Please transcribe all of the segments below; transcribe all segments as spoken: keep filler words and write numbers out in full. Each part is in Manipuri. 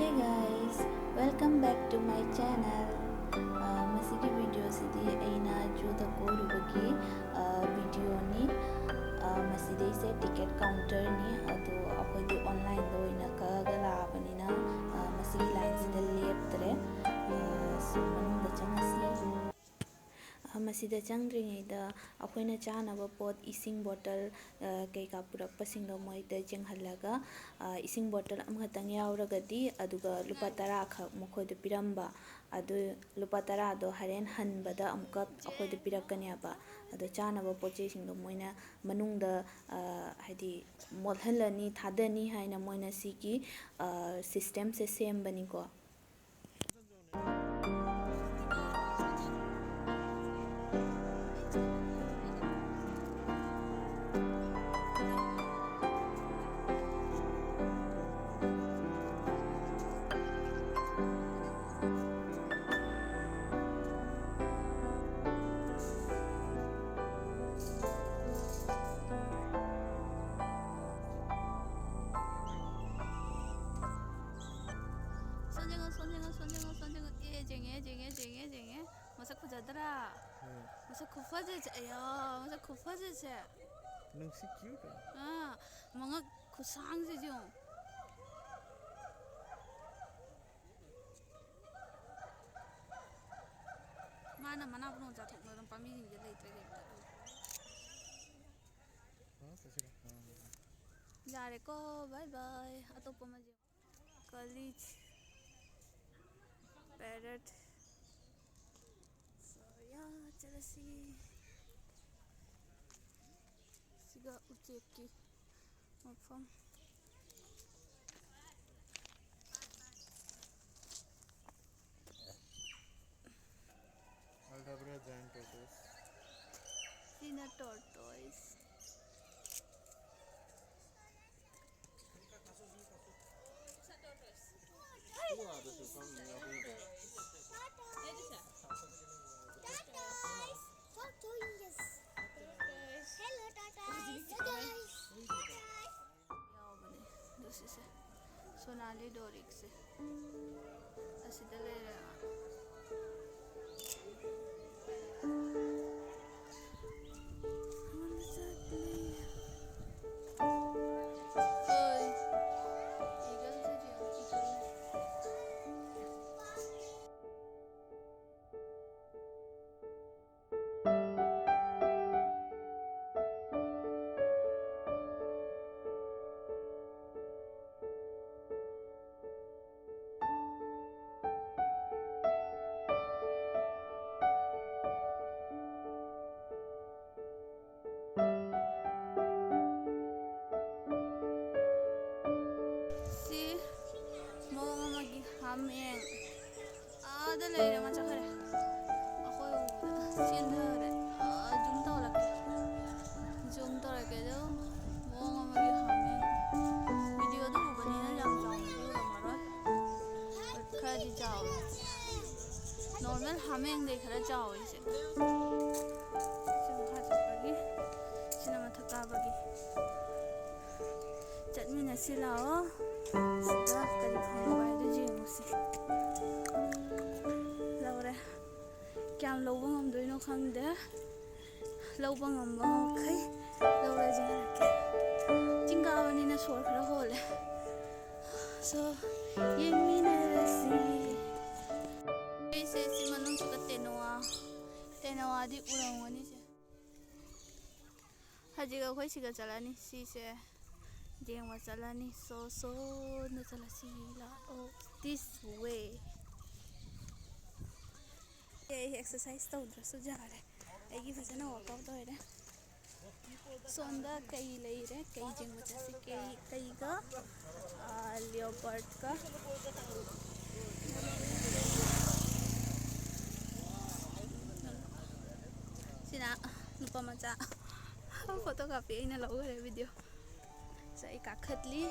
Hey guys, welcome back to my channel. ꯑ, ꯃꯁꯤꯒꯤ ꯚꯤꯗꯤꯑꯣꯁꯤꯗꯤ ꯑꯩꯅ ꯖꯨꯗ ꯀꯣꯏꯔꯨꯕꯒꯤ, ꯑ, ꯚꯤꯗꯤꯑꯣꯅꯤ꯫ ꯑ, ꯃꯁꯤꯗꯩꯁꯦ ꯇꯤꯀꯦꯠ ꯀꯥꯎꯟꯇꯔꯅꯤ꯫ ꯑꯗꯣ ꯑꯩꯈꯣꯏꯗꯤ ꯑꯣꯟꯂꯥꯏꯟꯗ ꯑꯣꯏꯅ ꯀꯛꯑꯒ ꯂꯥꯛꯑꯕꯅꯤꯅ, ꯑ, ꯃꯁꯤꯒꯤ ꯂꯥꯏꯟꯁꯤꯗ ꯂꯦꯞꯇ꯭ꯔꯦ꯫ ꯑ, ꯁꯣ, ꯃꯅꯨꯡꯗ ꯆꯪꯉꯁꯤ꯫ ꯑ, ꯃꯁꯤꯗ ꯆꯪꯗ꯭ꯔꯤꯉꯩꯗ ꯑꯩꯈꯣꯏꯅ ꯆꯥꯅꯕ ꯄꯣꯠ, ꯏꯁꯤꯡ ꯕꯣꯇꯜ, ꯑ, ꯀꯩꯀꯥ ꯄꯨꯔꯛꯄꯁꯤꯡꯗꯣ ꯃꯣꯏꯗ ꯌꯦꯡꯍꯜꯂꯒ, ꯑ, ꯏꯁꯤꯡ ꯕꯣꯇꯜ ꯑꯃꯈꯛꯇꯪ ꯌꯥꯎꯔꯒꯗꯤ, ꯑꯗꯨꯒ ꯂꯨꯄꯥ ꯇꯔꯥꯈꯛ ꯃꯈꯣꯏꯗ ꯄꯤꯔꯝꯕ, ꯑꯗꯨ ꯂꯨꯄꯥ ꯇꯔꯥꯗꯣ ꯍꯣꯔꯦꯟ ꯍꯟꯕꯗ ꯑꯃꯨꯛꯀ ꯑꯩꯈꯣꯏꯗ ꯄꯤꯔꯛꯀꯅꯦꯕ꯫ ꯑꯗꯣ ꯆꯥꯅꯕ ꯄꯣꯠ ꯆꯩꯁꯤꯡꯗꯣ ꯃꯣꯏꯅ ꯃꯅꯨꯡꯗ, ꯑ, ꯍꯥꯏꯗꯤ ꯃꯣꯠꯍꯜꯂꯅꯤ, ꯊꯥꯗꯅꯤ ꯍꯥꯏꯅ ꯃꯣꯏꯅ ꯁꯤꯒꯤ, ꯑ, ꯁꯤꯁꯇꯦꯝꯁꯦ ꯁꯦꯝꯕꯅꯤꯀꯣ꯫ ꯁꯣꯟ ꯌꯦꯡꯉꯣ, ꯁꯣꯟ ꯌꯦꯡꯉꯣ, ꯁꯣꯟ ꯌꯦꯡꯉꯣ, ꯁꯣꯟ ꯌꯦꯡꯉꯣ꯫ ꯑꯦ, ꯌꯦꯡꯉꯦ, ꯌꯦꯡꯉꯦ, ꯌꯦꯡꯉꯦ, ꯌꯦꯡꯉꯦ꯫ ꯃꯁꯛ ꯐꯖꯗ꯭ꯔꯥ? ꯎꯝ꯫ ꯃꯁꯛ ꯈꯨꯐꯖꯁꯦ, ꯑꯌꯥ, ꯃꯁꯛ ꯈꯨꯐꯖꯁꯦ꯫ ꯅꯨꯡꯁꯤ, cute꯫ ꯑꯥ, ꯃꯉꯛ ꯈꯨꯁꯥꯡꯁꯤꯁꯨ ꯌꯦꯡꯉꯣ꯫ ꯃꯥꯅ ꯃꯅꯥ ꯄꯨꯝꯕ ꯆꯥꯊꯣꯛꯅꯗꯅ ꯄꯥꯝꯕꯤꯁꯤꯡꯁꯦ ꯂꯩꯇ꯭ꯔꯦ ꯀꯩꯝꯇ꯫ ꯌꯥꯔꯦꯀꯣ, bye bye꯫ ꯑꯇꯣꯞꯄ ꯑꯃ ꯌꯦꯡꯉꯣ꯫ College, parrot꯫ So, ꯌꯥ, ꯆꯠꯂꯁꯤ꯫ ꯁꯤꯒ ꯎꯆꯦꯛꯀꯤ ꯃꯐꯝ꯫ Aldabra giant tortoise. ꯁꯤꯅ tortoise꯫ Hello, tortoise. Tortoise. ꯌꯥꯎꯕꯅꯦ꯫ ꯑꯗꯨ ꯁꯤꯁꯦ꯫ So, ꯁꯣꯅꯥꯂꯤ ꯗꯣꯔꯤꯛꯁꯦ ꯑꯁꯤꯗ ꯂꯩꯔꯦ꯫ ꯁꯤ ꯃꯑꯣꯡ ꯑꯃꯒꯤ ꯍꯥꯃꯦꯡ ꯑꯥꯗ ꯂꯩꯔꯦ, ꯑꯃ ꯆꯠꯈ꯭ꯔꯦ꯫ ꯑꯩꯈꯣꯏ ꯎꯕꯗ ꯆꯦꯟꯊꯈ꯭ꯔꯦ꯫ ꯑꯥ, zoom ꯇꯧꯔꯛꯀꯦ꯫ Zoom ꯇꯧꯔꯛꯀꯦ ꯑꯗꯣ꯫ ꯃꯑꯣꯡ ꯑꯃꯒꯤ ꯍꯥꯃꯦꯡ꯫ Video ꯗ ꯎꯕꯅꯤꯅ ꯌꯥꯝ ꯆꯥꯎꯅꯗꯤ ꯎꯔꯝꯃꯔꯣꯏ꯫ ꯈꯔꯗꯤ ꯆꯥꯎꯋꯦ꯫ Normal ꯍꯥꯃꯦꯡꯗꯩ ꯈꯔ ꯆꯥꯎꯋꯦ ꯁꯦ꯫ ꯁꯤ ꯃꯈꯥ ꯆꯠꯄꯒꯤ꯫ ꯁꯤꯅ ꯃꯊꯛ ꯀꯥꯕꯒꯤ꯫ ꯆꯠꯃꯤꯟꯅꯁꯤ ꯂꯥꯛꯑꯣ꯫ ꯁꯤꯗ ꯀꯔꯤ ꯐꯪꯕ ꯍꯥꯏꯗꯣ ꯌꯦꯡꯉꯨꯁꯤ꯫ ꯂꯧꯔꯦ꯫ ꯀꯌꯥꯝ ꯂꯧꯕ ꯉꯝꯗꯣꯏꯅꯣ ꯈꯪꯗꯦ꯫ ꯂꯧꯕ ꯉꯝꯕ ꯃꯈꯩ ꯂꯧꯔꯁꯦ ꯍꯥꯏꯔꯛꯀꯦ꯫ ꯆꯤꯡ ꯀꯥꯕꯅꯤꯅ ꯁꯣꯔ ꯈꯔ ꯍꯣꯜꯂꯦ꯫ So, ꯌꯦꯡꯃꯤꯟꯅꯔꯁꯤ꯫ ꯑꯩꯁꯦ ꯁꯤ ꯃꯅꯨꯡꯁꯤꯗ ꯇꯦꯅꯋꯥ, ꯇꯦꯅꯋꯥꯗꯤ ꯎꯔꯝꯒꯅꯤꯁꯦ꯫ ꯍꯧꯖꯤꯛ ꯑꯩꯈꯣꯏ ꯁꯤꯒ ꯆꯠꯂꯅꯤ꯫ ꯁꯤꯁꯦ ꯌꯦꯡꯕ ꯆꯠꯂꯅꯤ꯫ So, ꯁꯣꯝꯗ ꯆꯠꯂꯁꯤ ꯂꯥꯛꯑꯣ꯫ This way꯫ ꯑꯩ exercise ꯇꯧꯗ꯭ꯔꯁꯨ ꯌꯥꯔꯦ꯫ ꯑꯩꯒꯤ ꯐꯖꯅ workout ꯑꯣꯏꯔꯦ꯫ ꯁꯣꯝꯗ ꯀꯩ ꯂꯩꯔꯦ? ꯀꯩ ꯌꯦꯡꯕ ꯆꯠꯁꯤ? ꯀꯩ, ꯀꯩꯒ, ꯑꯥ, leopard ꯀ꯫ ꯁꯤꯅ ꯅꯨꯄꯥ ꯃꯆꯥ photo ꯀꯥꯞꯄꯤ, ꯑꯩꯅ ꯂꯧꯈ꯭ꯔꯦ video꯫ ꯁꯦ ꯑꯩ ꯀꯥꯈꯠꯂꯤ꯫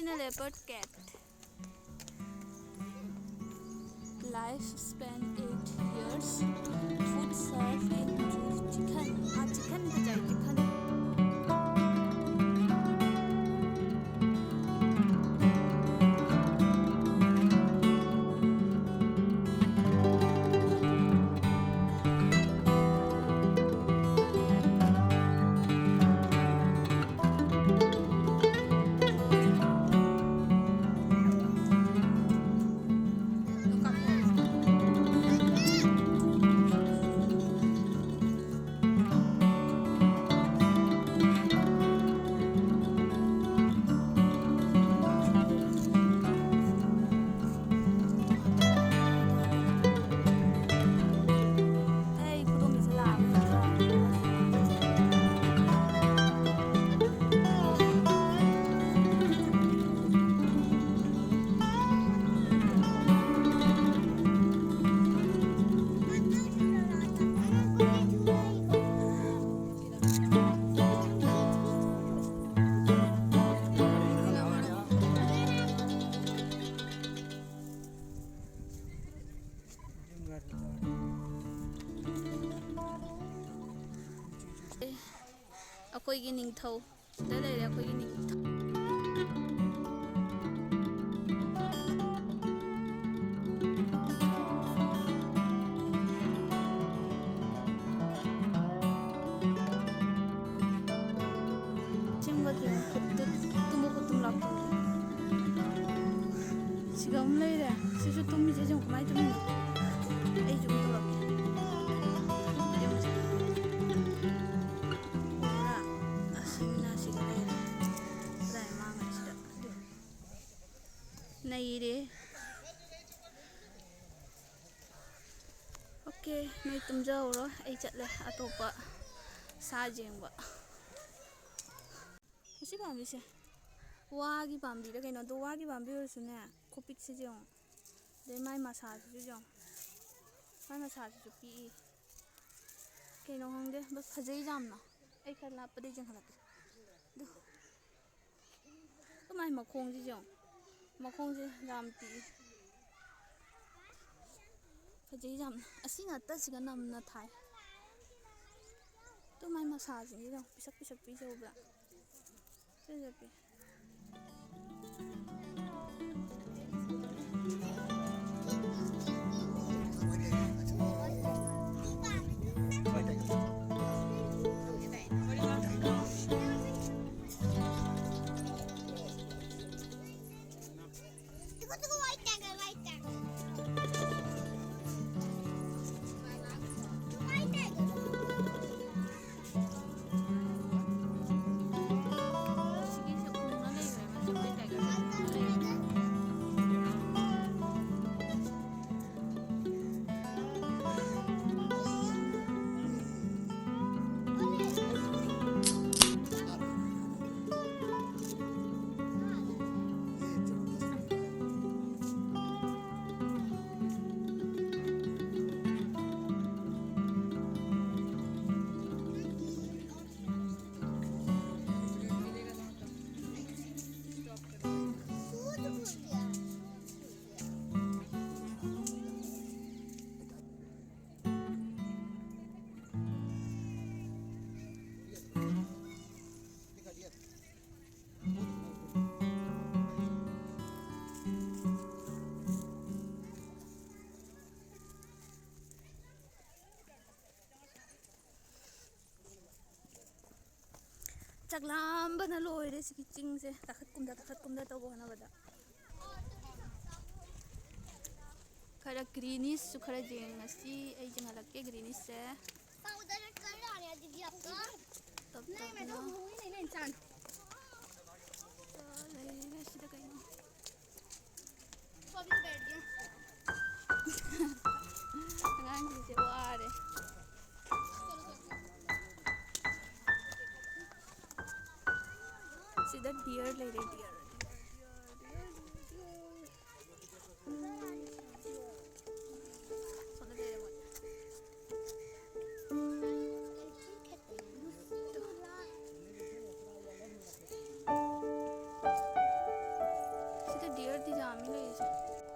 Leopard cat. Life span eight years. Food served in chicken. ꯃꯥ chicken ꯄꯤꯖꯩ, chicken. ꯑꯩ ꯈꯨꯗꯣꯝꯕꯤꯁꯦ ꯂꯥꯛꯑꯒ ꯑꯩꯈꯣꯏꯒꯤ ꯅꯤꯡꯊꯧ꯫ ꯁꯤꯗ ꯂꯩꯔꯦ ꯑꯩꯈꯣꯏꯒꯤ ꯅꯤꯡꯊꯧ꯫ ꯁꯤꯒ ꯑꯃ ꯂꯩꯔꯦ꯫ ꯁꯤꯁꯨ ꯇꯨꯝꯃꯤꯁꯦ ꯌꯦꯡꯉꯨ, ꯀꯃꯥꯏꯅ ꯇꯨꯝꯃꯤꯅꯣ? ꯑꯩꯁꯨ ꯑꯃꯨꯛ ꯇꯧꯔꯛꯀꯦ꯫ ꯌꯦꯡꯉꯨꯁꯦ꯫ ꯄꯨꯔꯥ ꯑꯁꯤꯅ ꯁꯤꯗ ꯂꯩꯔꯦ꯫ ꯀꯗꯥꯏ ꯃꯥꯡꯈ꯭ꯔꯦ ꯁꯤꯗ? ꯑꯗꯨ꯫ ꯅꯩꯔꯦ꯫ ꯑꯣꯀꯦ, ꯅꯣꯏ ꯇꯨꯝꯖꯍꯧꯔꯣ, ꯑꯩ ꯆꯠꯂꯦ ꯑꯇꯣꯞꯄ ꯁꯥ ꯌꯦꯡꯕ꯫ ꯑꯁꯤ ꯄꯥꯝꯕꯤꯁꯦ ꯋꯥꯒꯤ ꯄꯥꯝꯕꯤꯔ ꯀꯩꯅꯣ, ꯑꯗꯣ ꯋꯥꯒꯤ ꯄꯥꯝꯕꯤ ꯑꯣꯏꯔꯁꯨꯅꯦ, ꯈꯨꯄꯤꯛꯁꯤꯁꯨ ꯌꯦꯡꯉꯣ꯫ ꯑꯗꯩ ꯃꯥꯏ ꯃꯁꯥꯁꯤꯁꯨ ꯌꯦꯡꯉꯣ꯫ ꯃꯥꯏ ꯃꯁꯥꯁꯤꯁꯨ ꯄꯤꯛꯏ꯫ ꯀꯩꯅꯣ ꯈꯪꯗꯦ, ꯑꯗꯣ ꯐꯖꯩ ꯌꯥꯝꯅ꯫ ꯑꯩ ꯈꯔ ꯂꯥꯞꯄꯗꯩ ꯆꯦꯟꯈꯠꯂꯛꯀꯦ꯫ ꯑꯗꯣ, ꯑꯗꯣ ꯃꯥꯏ ꯃꯈꯣꯡꯁꯤꯁꯨ ꯌꯦꯡꯉꯣ꯫ ꯃꯈꯣꯡꯁꯦ ꯌꯥꯝ ꯄꯤꯛꯏ꯫ ꯐꯖꯩ ꯌꯥꯝꯅ꯫ ꯑꯁꯤ ꯉꯥꯛꯇꯁꯤꯒ ꯅꯝꯅ ꯊꯥꯏ꯫ ꯑꯗꯨ ꯃꯥꯏ ꯃꯁꯥꯁꯤꯡꯁꯤꯗ ꯄꯤꯁꯛ ꯄꯤꯁꯛ ꯄꯤꯖꯧꯕ꯭ꯔꯥ? ꯐꯖꯕꯤ꯫ ꯆꯥꯛꯂꯥꯝꯕꯅ ꯂꯣꯏꯔꯦ ꯁꯤꯒꯤ ꯆꯤꯡꯁꯦ ꯀꯥꯈꯠꯀꯨꯝꯗ ꯀꯥꯈꯠꯀꯨꯝꯗ ꯇꯧꯕ ꯍꯣꯠꯅꯕꯗ꯫ ꯈꯔ ꯒ꯭ꯔꯤꯅꯤꯁꯁꯨ ꯈꯔ ꯌꯦꯡꯉꯁꯤ꯫ ꯑꯩ ꯌꯦꯡꯍꯜꯂꯛꯀꯦ ꯒ꯭ꯔꯤꯅꯤꯁꯁꯦ꯫ पाउडर कलर आने दीदी आपका। ꯇꯞ नहीं, मैं तो तप्ꯅ मुंह ही नहीं लेना इंसान। ꯂꯩꯔꯦ ꯁꯤꯗ ꯀꯩꯅꯣ꯫ तो अभी तो बैठ गया। ꯑꯉꯥꯡꯁꯤꯡꯁꯦ ꯋꯥꯔꯦ꯫ ꯁꯤꯗ ꯗꯤꯌꯔ ꯂꯩꯔꯦ, dear, dear, dear, dear, dear. ꯁꯣꯝꯗ ꯂꯩꯔꯦ ꯃꯣꯏ꯫ Deerꯗꯤ ꯌꯥꯝꯃꯤ ꯂꯩꯔꯤꯁꯦ꯫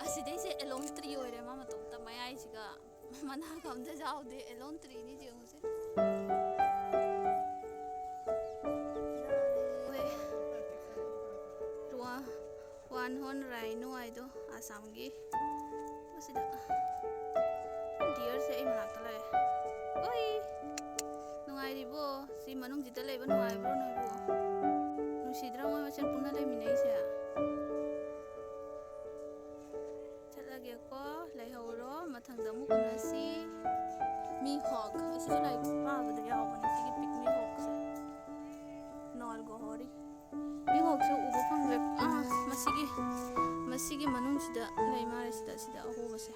ꯑꯁꯤꯗꯩꯁꯦ alone tree ꯑꯣꯏꯔꯦ, ꯃꯥ ꯃꯇꯣꯝꯇ ꯃꯌꯥꯏꯁꯤꯒ꯫ ꯃꯅꯥꯒ ꯑꯝꯇ ꯌꯥꯎꯗꯦ, alone treeꯅꯤ ꯌꯦꯡꯉꯨꯁꯦ꯫ ꯋꯥ-, one horn rhino ꯍꯥꯏꯗꯣ, ꯑꯁꯥꯝꯒꯤ꯫ ꯃꯁꯤꯗ deerꯁꯦ ꯑꯩ ꯃꯅꯥꯛꯇ ꯂꯥꯛꯑꯦ꯫ ꯑꯣꯏ! ꯅꯨꯡꯉꯥꯏꯔꯤꯕꯣ? ꯁꯤ ꯃꯅꯨꯡꯁꯤꯗ ꯂꯩꯕ ꯅꯨꯡꯉꯥꯏꯕ꯭ꯔꯣ ꯅꯣꯏꯕꯨ? ꯅꯨꯡꯁꯤꯗ꯭ꯔꯥ ꯃꯣꯏ ꯃꯁꯦꯟ ꯄꯨꯟꯅ ꯂꯩꯃꯤꯟꯅꯩꯁꯦ? ꯆꯠꯂꯒꯦꯀꯣ, ꯂꯩꯍꯧꯔꯣ, ꯃꯊꯪꯗ ꯑꯃꯨꯛ ꯎꯅꯁꯤ꯫ ꯃꯤ ꯍꯣꯛ, ꯑꯁꯤꯁꯨ ꯂꯥꯏꯔꯤꯛ ꯄꯥꯕꯗ ꯌꯥꯎꯕꯅꯦ, ꯁꯤꯒꯤ pygmy hawkꯁꯦ꯫ ꯅꯣꯜꯒꯣꯍꯣꯔꯤ꯫ ꯃꯤ ꯍꯣꯛꯁꯦ ꯎꯕ ꯐꯪꯗ꯭ꯔꯦ꯫ ꯑꯥ, ꯃꯁꯤꯒꯤ, ꯃꯁꯤꯒꯤ ꯃꯅꯨꯡꯁꯤꯗ ꯂꯩ ꯃꯥꯜꯂꯦ, ꯁꯤꯗ, ꯁꯤꯗ ꯑꯍꯣꯕꯁꯦ꯫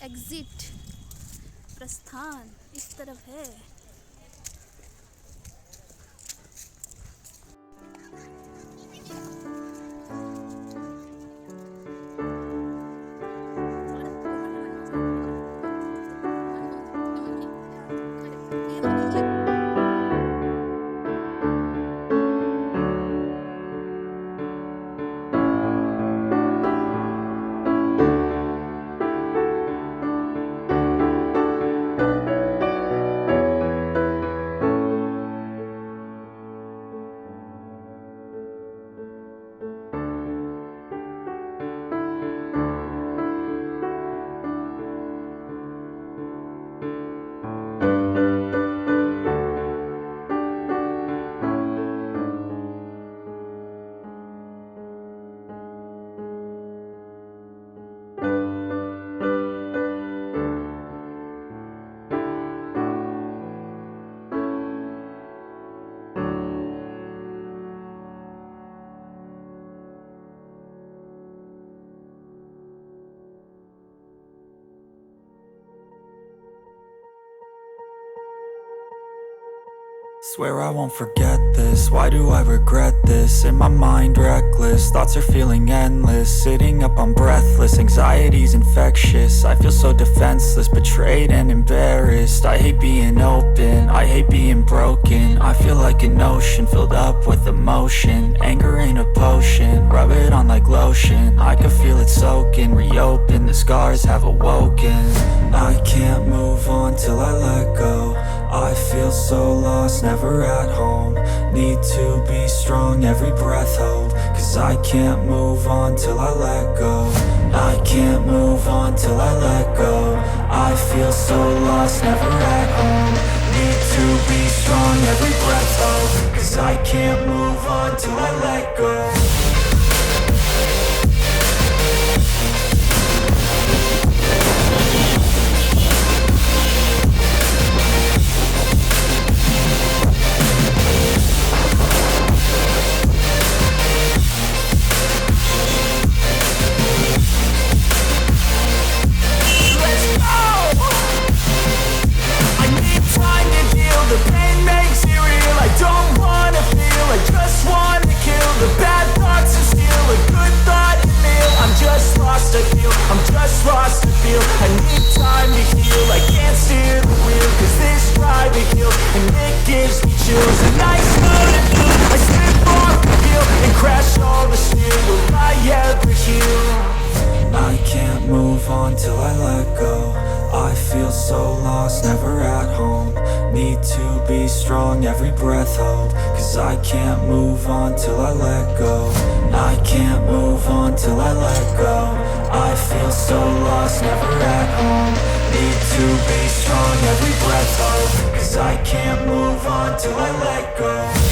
Exit, प्रस्थान इस तरफ है। Swear I won't forget this. Why do I regret this? In my mind, reckless. Thoughts are feeling endless. Sitting up, I'm breathless. Anxiety's infectious. I feel so defenseless, betrayed and embarrassed. I hate being open. I hate being broken. I feel like an ocean filled up with emotion. Anger ain't a potion. Rub it on like lotion. I can feel it soaking. Reopen. The scars have awoken. I can't move on till I let go. I feel so lost, never at home. Need to be strong, every breath hold. Cause I can't move on till I let go. I can't move on till I let go. I feel so lost, never at home. Need to be strong, every breath hold. Cause I can't move on till I let go. Let's go! I need time to heal. The pain makes it real. I don't wanna feel. I just wanna kill the bad thoughts and steal a good thought and meal. I'm just lost, I feel. I'm just lost, I feel. I need time to heal. I can't steer the wheel. Cause this driving hill and it gives me chills. A nice mood to feel. I slip off the hill and crash all the steel. Will I ever heal? I can't move on till I let go. I feel so lost, never at home. Need to be strong, every breath hold. Cause I can't move on till I let go. I can't move on till I let go. I feel so lost, never at home. Need to be strong, every breath hold. Cause I can't move on till I let go.